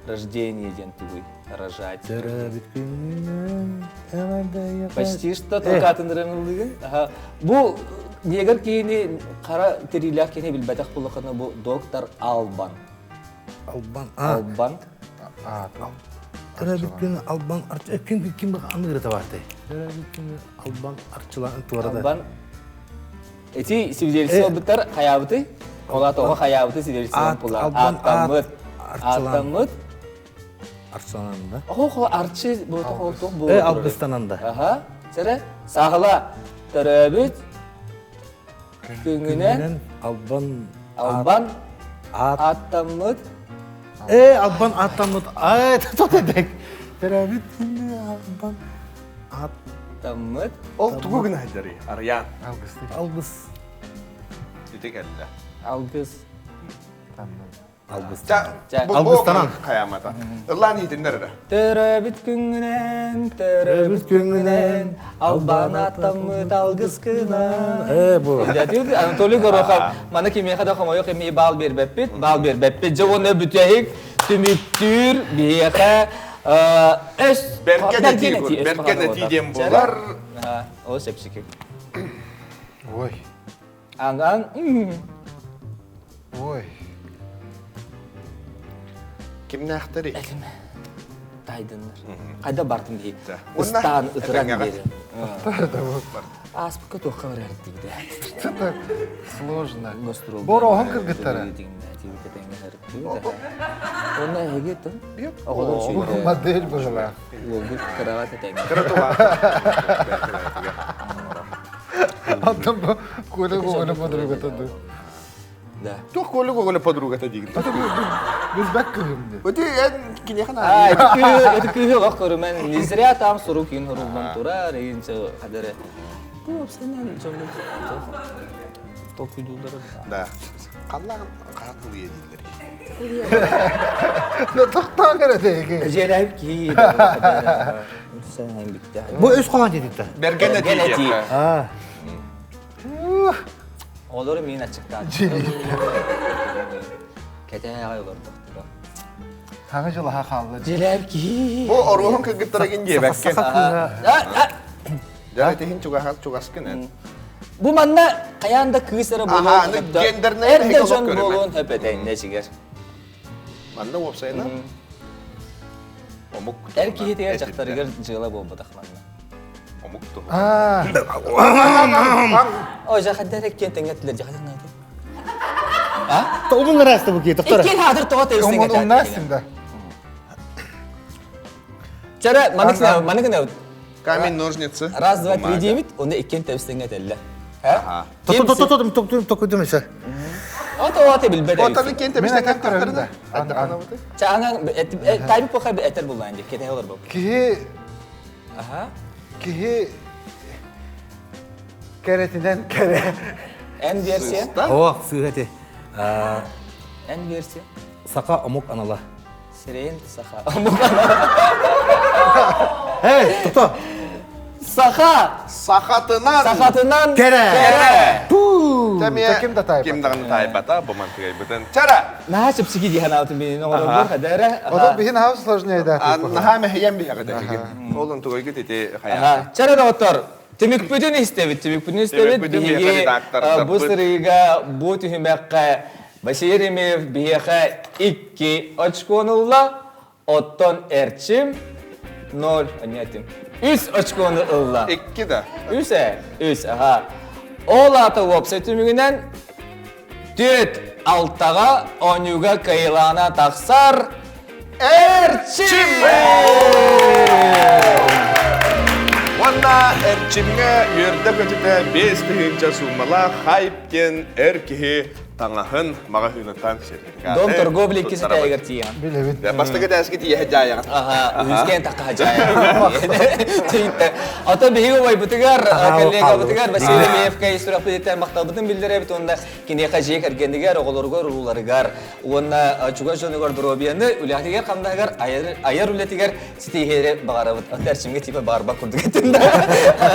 Рождение диэн тугуй? Рожать. Төрөөбүт күнүнэн эҕэрдэ Почти что только атын ыллыгын. Бу негр киһини хара тириилээх киһини билбэтэх буллахына бу доктор Албан. Албан. Албан. Аатын. Төрөөбүт күн албан ким ким аныырыта баартай? Төрөөбүт күн албан арчылаан туорада. Албан Эти свидетельство быттар хаябыты? Ола тоҕо хаябыты свидетельство була. Аттаммыт. Аттаммыт. Арчылананда. Охо арчы бу тоҕо туох бу. Э алгыстананда. Аха. Сэрэ саҕала төрөөбүт күҥүнэн албан албан аат аттаммыт Э албан аттаммыт ай тот эдек. Төрөөбүт күнү албан ат аттаммыт Ол тугу гына сылдьарый? Арыйаан. Алгысты. Алгыс. Ити кэллэ. Алгыс. Алгыс. Алгыстанан. Хаямата. Ыллаан иһитиннэр эрэ. Төрөөбүт күҥҥүнэн, төрөөбүт күҥҥүнэн, албан аттаммыт алгыскынан. Э бу. Анатолий Горохов маны кимиэхэ да хомойуох эмиэ баал биэрбэппит, баал биэрбэппит. Дьэ уонна бүтэһик түмүктүүр биһиэхэ өс Бэргэн этии, бэргэн этии диэн буолар. Ол сэпсики. Ой. Аңаң. Ой. Кимнээхтэрий? Тайдыннар. Хайда бартым дии. Ыстаан ытыран диэри. Ааспыкка туохха барар диде. Что-то сложно. Бороһон кыргыттара. Онна эһиги тын. Оҕолор Модель быһылаах. Уолгут кыраҕа тэтэҥҥэ. Кыра туга. Антон бу Коля Гоголя подругата ду. Да. Туох Коля Гоголя подругата диигин? Билбэт кыһым ди. Өтү эн киниэхэ А, это кыыһы, это кыыһы олох көрүмэн. Не зря там сурук иин хоруллан турар, иин хадары. Бу абсолютно дьоннор толкуйдууллара. Да. Халлаан хаһан ылыйа дииллэр. Ну тохтоон эрэ тэги. Дьиэлээбит киһи Бу өс хоһоон диэтиттэ. Бэргэн этии. Аа. Олору мин аччыктаатым. Кэтээҕэ олордохторо. Хаҥа дьылаха хаалла. Дьиэлээбит киһи. Бу оруоһун кыргыттарагын диэбэккин. Дьэ, итиһин чугаһан чугаскын эн. Бу манна хайаан да кыыс эрэ буолуон гендернэй эр да дьон буолуон сөп этэ сигэр. Манна уопсайынан омук Эр киһитигэр дьахтарыгар дьыала буолбатах манна. Омук туһу. Ой, жахаддар эккен тэҥҥэ жахадан наады. А? Тобун ыраасты бу кии, доктор. Иккен хатыр тоҕо тэйсиҥ этэ. Умнаастым да. Чара, манык манык Камень, ножницы. Раз, два, три диэбит, онно иккен тэбистиҥ этэллэр. Токуйдум эсэ. Ото ото билбэт. Отаны кен тэбистиҥ этэр да. Чааңан тайбы пока этер буллаан дип кете олор бу. Киһи Аха. Киһи кэрэтинэн кэрэ. Эн версия? О, сыыһа ти. Эн версия? Саха омук анала. Сирен саха омук анала. Эй, тото. Саха! Сахатынан! Сахатынан Кэрэ! Кэрэ! Ким да тайбата. Ким даҕаны тайбата, бу мантыгайбытын. Чара! Наһаа чэпчэки дии санаабытым мин оҥорорбор хадара. Ото биһин хаус сложнее да. Наһаа мэһийэн биһэҕэ да. Ол онтугайгыт ити хайа. Чара доҕоттор, түмүкпүтүн истэбит, түмүкпүтүн истэбит. Биһиги бу сырыыга, бу түһүмэххэ Василий Еремеев биһиэхэ 2 очкону ылла, оттон Эрчим 0, нет, 3 очкону ылла. 2 да. 3 э, 3, аха. Ол аата уопсай түмүгүнэн 4-6-ға оонньууга кыайылаана тахсар Эрчим! Уонна Эрчимҥэ үөрдэ-көтүтэ 5000 суумалаах хайп диэн эр киһи таҥаһын маҕаһыыныттан сертификаты Дом торговли иккис этээһигэр тиийэн. Билэбин. Бастакы этээски тиийэ дьаайаҕын. Аха, үһүскээн тахха дьаайаҕын. Ото биһиги убайбытыгар, коллегабытыгар Василий Леевка сүрэхпититтэн махталбытын биллэрэбит уонна киниэхэ дьиэ кэргэнигэр, оҕолоругар, урууларыгар уонна чугас дьонугар доруобуйаны үлэҕитигэр хамнаһыгар айар үлэтигэр ситиһиэри баҕарабыт. Ото эрчимҥэ типа баҕарбат курдук этин да.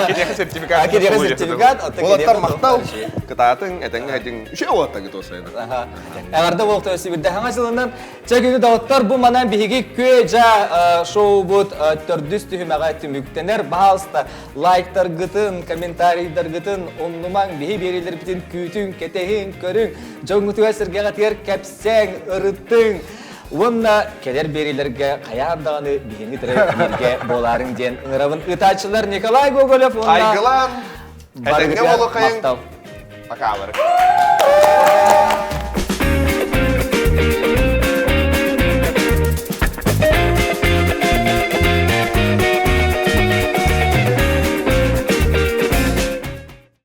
Киниэхэ сертификат. Киниэхэ сертификат. Уолаттар махтал. Кытаатыҥ, этэҥҥэ сылдьыҥ. Үчүгэй уолаттаргыт туосайын. Эҕэрдэ буолуохтун өссө хаҥа сылынан. Чэ күнү доҕоттор, бу манан биһиги күө-дьаа шоубут төрдүс түһүмэҕэ түмүктэнэр. Баһаалыста лайктаргытын, комментарийдаргытын умнумаҥ, биһи биэриилэрбитин күүтүҥ, кэтэһиҥ, көрүҥ, дьоҥҥутугар сэргэҕитигэр кэпсээҥ, ырытыҥ. Уонна кэлэр биэриилэргэ хайаан даҕаны биһиги тыры бииргэ буолаарыҥ диэн ыҥырабын. Ыытааччылар Николай Гоголев уонна Айгылаан, этэҥҥэ барыгытыгар буолуоххайыҥ. махтал. Пока, бары.